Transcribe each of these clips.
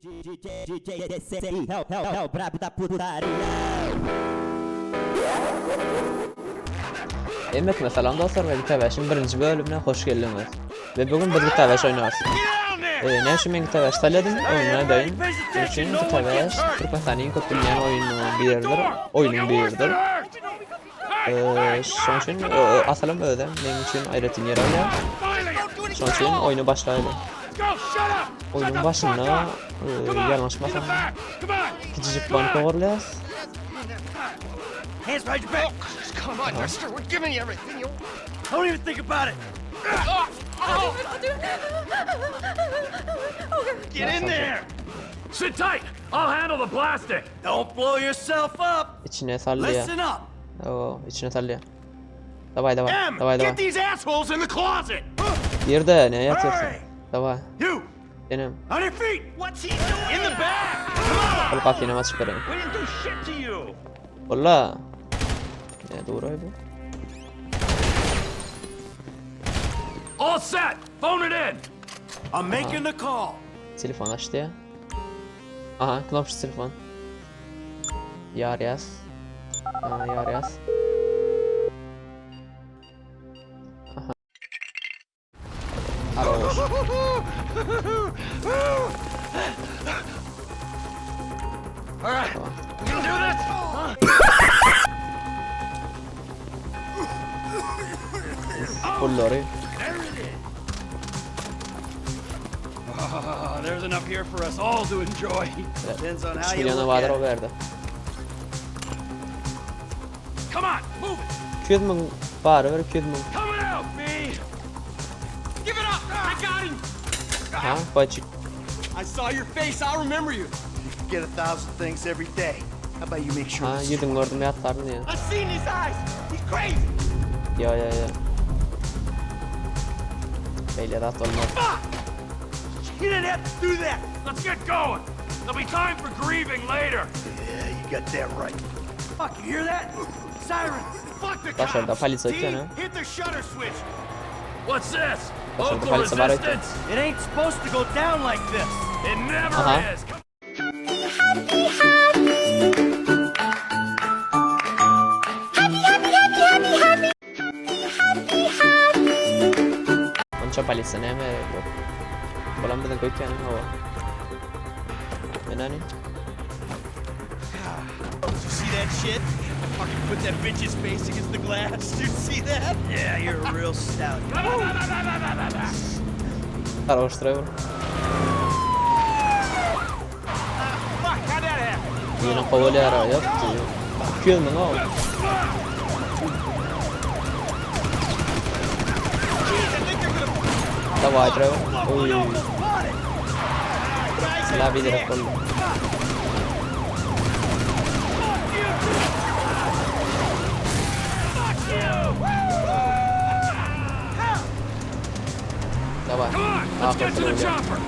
DJ DCI, é o, é o brabo da putaria. Hemmesine salam dostlar we GTA 5-iň birinji bölümine hoş geldiňiz. We bugün biz GTA 5 oýnarys. Ee, näme üçin men GTA 5 saýladym? Oýnuny aýdaýyn. Şonuň üçin GTA 5 Türkmenistanyň iň köp bilýän oýnunyň biridir. Oýnuň biridir. Ee, şonuň üçin asylam özem meň üçin aýratyn ýer alýar. Şonuň üçin oýny başlaýly. Oýnuň başynda e, ýalňyşmasam kiçijik bank ogurlaýas. Hands behind your back. Come on, Dexter. We're giving you everything you Don't even think about it. Get in there. Sit tight! I'll handle the plastic! Don't blow yourself up. Içine salýar. Listen up. Oo, içine salýar. Daway daway. M! Daway daway. Get these assholes in the closet! Ýerde ne ýatyrsyň? Hey! Daway. You Denem. on your feet. What's he doing? In the back! Come on! Ol gapyny açyp bereýin. We didn't do shit to you! Walla. Ne dogry bu? All set! Phone it in! I'm making the call. Telefon açdy ya. Aha, knopşy telefon. Ýarýas. Aha, ýarýas. Aha. Haroş. All right, Tamam. we can do this! Pullary. There it is! Ah, there's enough here for us all to enjoy. Depends on how 3 you milliona look bardyr at o it. berdi. Come on, move it! 200 müň bary bir 200 müň. Coming out, me! Give it up! I got him! Ha, baçyk. I saw your face. I'll remember you. You get 1,000 things every day. How about you make sure? Ha, this- ýüzüň gördüm ýatlaryny ya. I've seen his eyes. He's crazy. Ya ya ya. Beýle zat olmaz. Fuck! You didn't have to do that. Let's get going! There'll be time for grieving later! Yeah, you got that right. Fuck, you hear that? Sirens. Fuck the Daşarda cops! polisiýa D, ötýän ha. hit the shutter switch. What's this? Daşarda Local polisiýa bar öýtýän. resistance? It ain't supposed to go down like this. It never Aha. is! Come Onça polisiýa näme gerek ýok. Bolan biziň öýtýän hawa. Men hani Did you see that shit? I fucking put that bitch's face against the glass. Did you see that? Yeah, you're a real stout. Haroş driver. Fuck, how'd that happen? Ýene kowalýar ýok. 200 müň o. Jeez, I think they're gonna Daway driver. Oý. almost bought it. Guys, La biderek boldy. Fuck you! Daway. Come on, let's get to the chopper!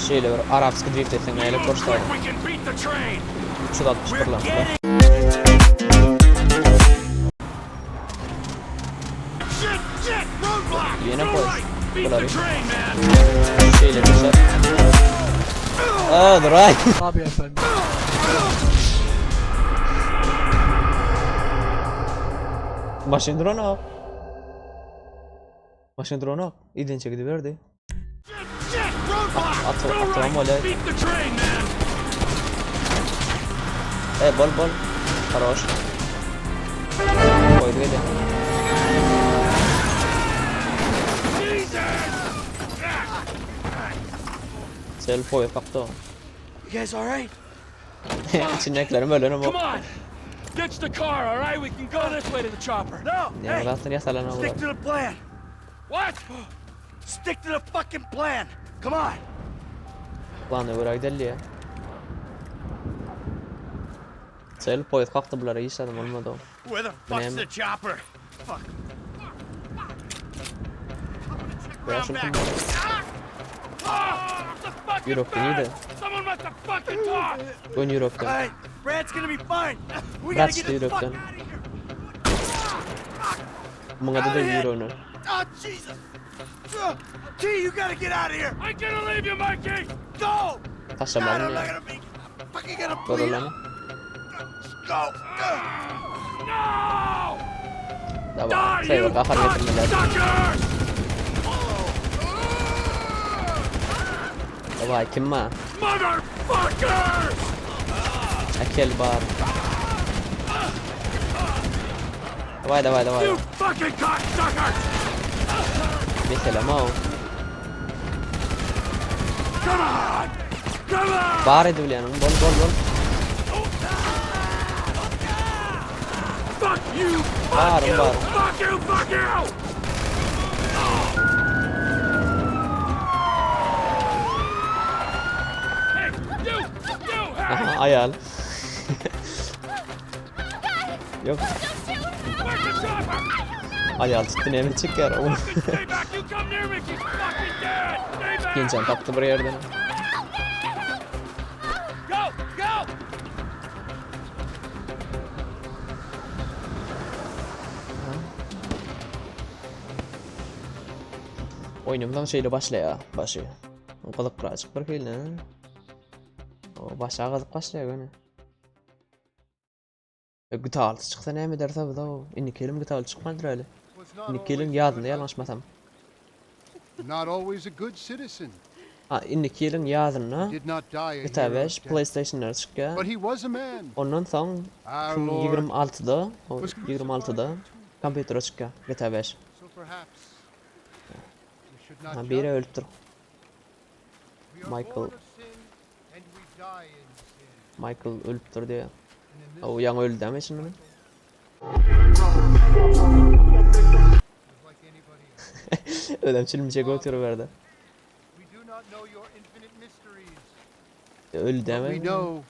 Şeýle bir arabski drift etseň We näle move koşlar. quick, we can beat the train! 361 lan. Shit, shit, roadblock! Ýene Go poýuz. right! Beat the Bulary. train, man! Şeýle bir şey. Aa, duray. Abi efendim. Maşyn duranok. Maşyn duranok. Iden çekidi berdi. Shit, shit, roadblock! At- Go at- right! atam Beat the train, man! E bol bol. Haroş. Koydu gelýär. Jesus! Sel poýuz kakdy. You guys all right? İçindäkilerim ölenim Come o. on! Ditch the car, all right? We can go this way to the chopper. No. Ne Hey, zatdan ýasalan stick olar. to the plan. What? Stick to the fucking plan. Come on. Plana görä gidelli ya. Sel poýuz kakdy bulara hiç adam bolmady. o. Where the fuck's Man. the chopper? Fuck. Ýa Round şul back. kim? Ah, the fucking Ýürekden bad! iyiydi. Someone must have fucking talked! Ön All ýürekden. right, Brad's gonna be fine. We Brad gotta get the fuck ýürekden. out of here. Muňa da ýüregine. Oh Jesus. T, you gotta get out of here. I'm gonna leave you, Mikey! Go! God, Taşlamaly I'm not ýa. gonna be fucking gonna bleed. Görelemi. Go! Go! No! Daway, Die, Trevor you gahar getirmeler. cocksuckers! Daway, kim bar? Motherfuckers! Akel bar. Daway, daway, daway. You fucking cocksuckers! Meselem o. Come on! Come on! Bar edibilýäniň bol bol bol. Fuck you! Fuck Barym you! bar. Fuck you! Fuck you! Hey, you! You! Hey! Aha aýal. Ýok, Where's the chopper? aýal tutdy näme çykýar. Fucking stay back! You come near me, she's fucking dead! Stay back! Genjem tapdy bir ýerden. Go! Go! Oýnumdan şeýle başlaýar başy. Gyzyklyraçyk bir hili. O başa gyzyk başlaýar göni. E, GTA 6 çyksa näme ederse biz o. Indiki ýylym GTA 6 çykmalydyr öyle. Indiki ýylyň ýazynda ýalňyşmasam. Not always a good citizen. Ha, indiki ýylyň ýazynda Did not die a GTA hero's 5 death. PlayStation'lara çykýar. But he was a man. Ondan soň Our Lord 2026-da, o 26-da kompýutere çykýar GTA 5. So perhaps we should not Ha, judge. biri ölüpdir. We are Michael. born of sin and we die in sin. Michael ölüpdir diýär. And in this O ýaňy öldi dämi şimdi? was like anybody else. Ödem çilimçek oturuberdi. We do not know your infinite mysteries. Öldi But dämi? we know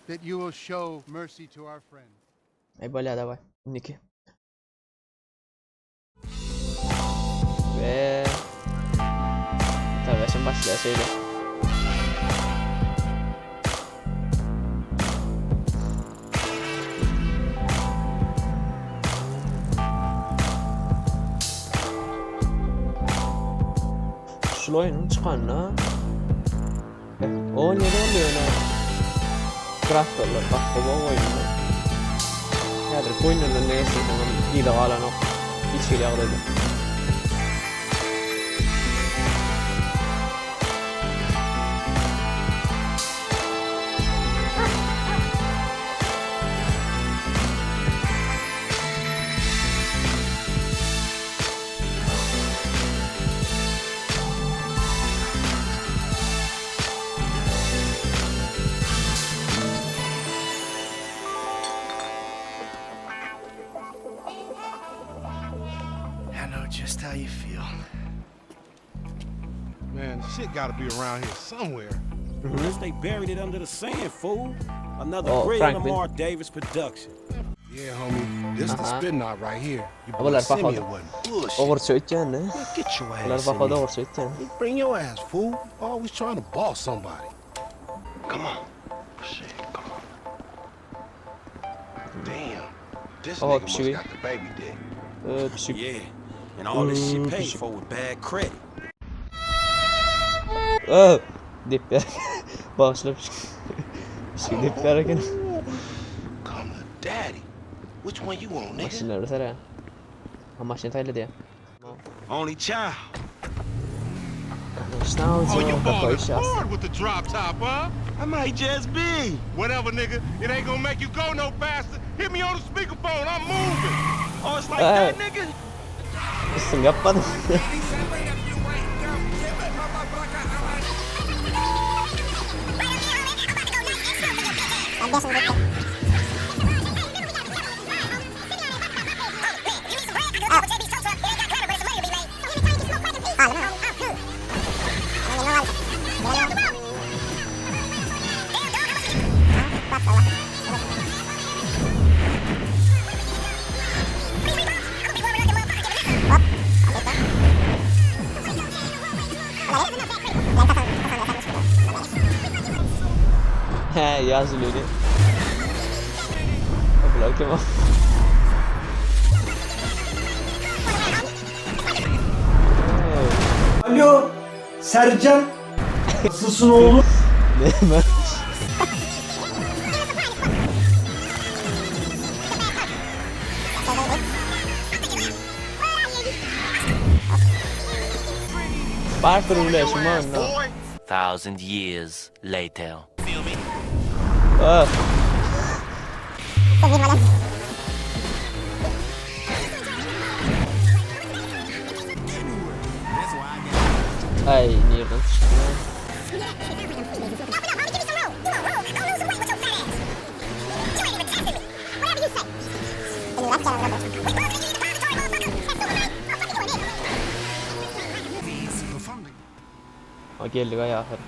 that you will show mercy to our friend. Ey bolýar daway. Indiki. We Tabii şimdi başlıyor şeyle. Şul oýunyň çykanyna 17 boldy ýöne grafikler gaty gowy oýunda. Häzirki oýunlardan ne geçirseňem yza galanok. Hiç hili ýagdaýda. I know just how you feel. Man, shit gotta be around here somewhere. Unless they buried it under the sand, fool. Another Oh, brilliant Franklin. Lamar Davis production. Yeah, homie. This the Uh-huh. spin knot right here. You boy Bular Simeon bakalım. wasn't bullshit. Ogurça ötýän ne? Get your Bular ass in bakalım here. ogurça ötýän. Bring your ass, fool. Always trying to boss somebody. Come on. Shit, come on. Damn. This Oh, nigga must pişiwi. got the baby dick. Ee, pişik. Yeah. And all this shit paid pişik. for with bad credit. Öö! Diýip ber. Bağışla pişik. Pişik diýip ber eken. Come to daddy. Which one you want, nigga? Maşynlary sere. Ha maşyn taýla diýä. Only child. Oh, you Schnauze, ballin' kapaýyş hard with the drop top, huh? I might just be. Whatever, nigga. It ain't gonna make you go no faster. Hit me on the speakerphone. I'm moving. Oh, it's like Hey. that, nigga? Üstüm yapmadım. He ýaz lüli. Bular kim o? Alo Sercan. Nasılsın oğlum? Näme? Bar sürüleşim onda. Thousand years later. Öf. Ay nirden çykdy? Ha geldik ay ahyr.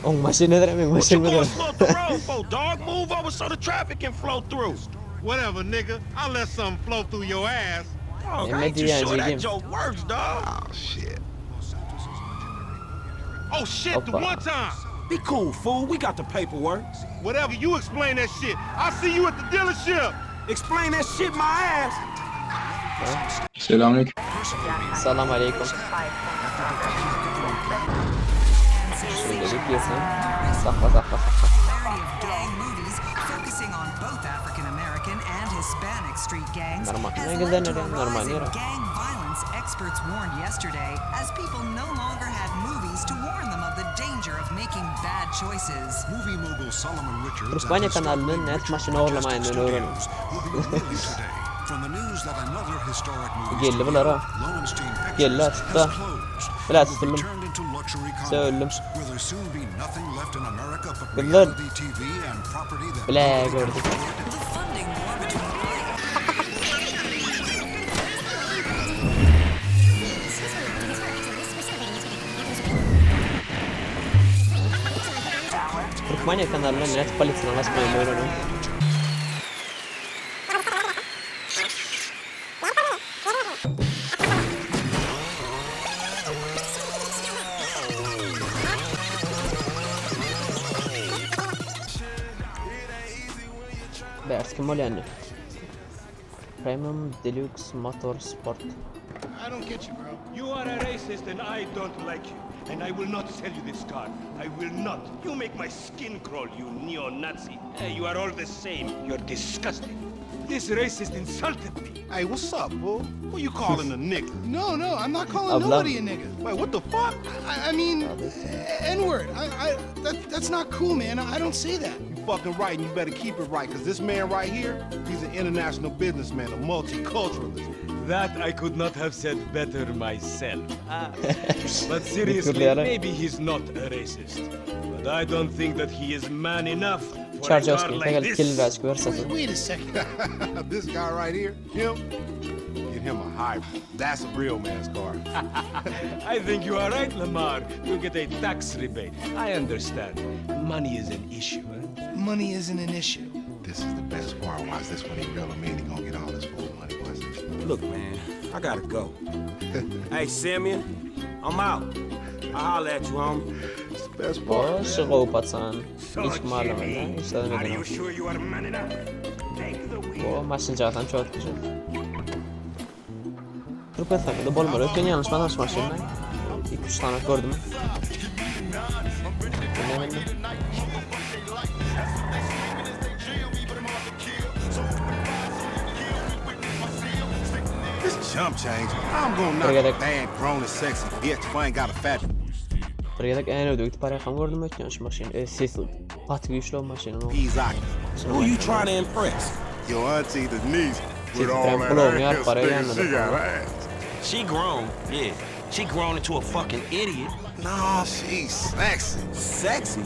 Oň maşynydyr, meň What you maşynymdyr. going slow up the road for, dog? Move over so the traffic can flow through. Whatever, nigga. I'll let something flow through your ass. Dog, I Neme ain't too diýýän sure that jigim? joke works, dog. Oh, shit. Oh, shit, the Hoppa. one time. Be cool, fool. We got the paperwork. Whatever, you explain that shit. I'll see you at the dealership. Explain that shit my ass. Salam aleýkum. Şeýlelik ýesem. Sakla sakla sakla. Popularity of gang movies focusing on both African American and Hispanic street gangs Normal. has Ne led giden to a nereye? Normal rise in yere. gang violence, experts warned yesterday, as people no longer had movies to warn them of the danger of making bad choices. Movie mogul Solomon Richards and Türkmeniýa his kanalyny startling nädip Richard maşyn Majestic ogurlamaýandygyny öwreniň. Studios will be reeling today from the news that another historic movie Geldi studio, bular ha. Lowenstein Geldi Pictures, tutdy. has closed. Bile and will be tutuldum. turned into luxury Söylüm. condos, where there'll soon be nothing left in America but Gyzlar. reality TV and property that Bile nobody can gördük. afford. The funding war between Türkmeniýa kanalyny nädip polisiýadan gaçmaýandygyny öwreniň. Bärs kim bolýany? Premium Deluxe Motor Sport. I don't get you, bro. You are a racist and I don't like you. And I will not sell you this car. I will not. You make my skin crawl, you neo-Nazi. Hey, you are all the same. You're disgusting. This racist insulted me. Hey, what's up, fool? Who you calling a nigga? No, no, I'm not calling Ablam. nobody a nigga. Wait, what the fuck? I mean, N-word. I, that's not cool, man. I don't say that. You fucking right, and you better keep it right, because this man right here, he's an international businessman, a multiculturalist. That I could not have said better myself. But seriously, Gürleýärler. maybe he's not a racist. But I don't think that he is man enough for a Charge car Oskin, like tekel this. kill versa. Wait, wait a second. This guy right here, him, get him a hybrid. That's a real man's car. I think you are right, Lamar. You get a tax rebate. I understand. Money is an issue, eh? Money isn't an issue. This is the best part. Watch this when he reel him in. He gonna get all his full money. Watch this. Look, man, I gotta go. Hey, Simeon, I'm out. I'll holler at you, homie. It's the best part. O, şu gowy paçan. So, Hiç malum Jimmy, hiç zaten are you edemem. sure you are man enough? Take the wheel. O maşyn çok güzel. Türkmenistanda bolmaly ötken ýalňyşmadan şu maşyny. 2-3 tane gördüm. Ne bileyim. This chump change. I'm gonna knock Forget a it. bad, grown and sexy bitch if I ain't got a fat Bir gezek en ödük para gördüm ötken şu maşyn. E, sesi gaty güýçli o maşynyň. o. Pizaki. Who you trying to impress? Your auntie Denise with Siz all ben that blown ass, ya, parayı nigga, yanmadı. she got ass. She grown, yeah. She grown into a fucking idiot. Nah, she's sexy. Sexy?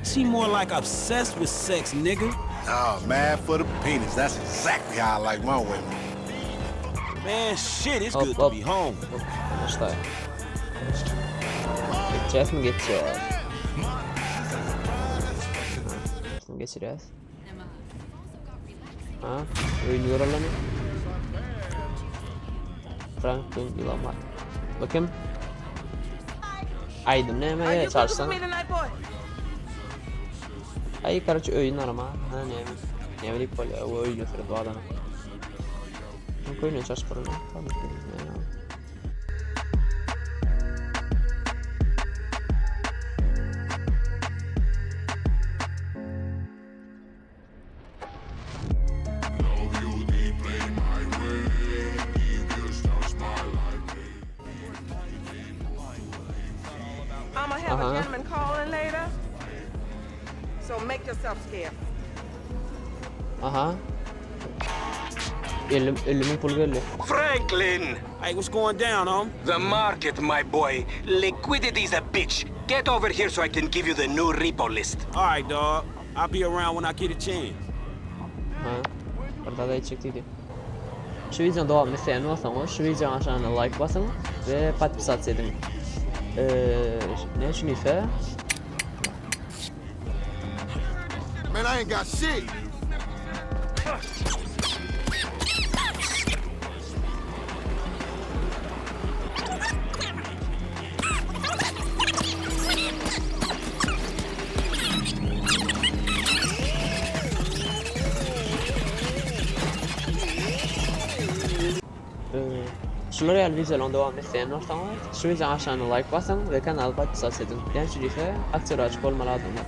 She more like obsessed with sex, nigga. Nah, mad for the penis. That's exactly how I like my women. Man, shit, it's Hop, good to hop. be home. Hop, başla. Geçeceğiz mi geçeceğiz? Şimdi geçirýäs. Ha, öýüni görelimi? Franklin Ilamar. Bakayım. Aýdym näme Are you good with çalyşsana. me tonight, boy? Ay karıcı öýün arama. Ha näme? Näme diýip bolýar? O öýüni sürüp bu adamy. Köýüne çalyşyp barana. Tamam. I'm gonna have Aha. a gentleman calling later. So make yourself scarce. Aha. 50 50 müň pul geldi. Franklin! Hey, what's going down, home? The market, my boy. Liquidity's a bitch. Get over here so I can give you the new repo list. All right, dog. I'll be around when I get a chance. Ha. Bir zat aýtjak diýdi. Şu wideony dowamyny isleýän bolsaňyz, şu wideonyň aşagynda laýk basyň we podpisasiýa ediň. Eee, ne üçin diýse, Man, I ain't got shit. Şular ýaly wideolaryň dowamyny isleýän bolsaňyz, şu wideonyň aşagyna laýk basyň we kanaly podpisasiýa ediň. Näme üçin diýse, aktýor açyk bolmaly adamlar.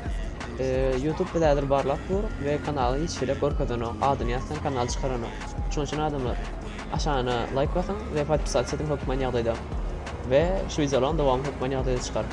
Youtube bizi häzir barlap dur we kanaly hiç hili görkezenok, adyny ýazsaň kanaly çykaranok. Şonuň üçin adamlar aşagyna laýk basyň we podpisasiýa ediň hökman ýagdaýda. We şu wideolaryň dowamy hökman ýagdaýda çykar.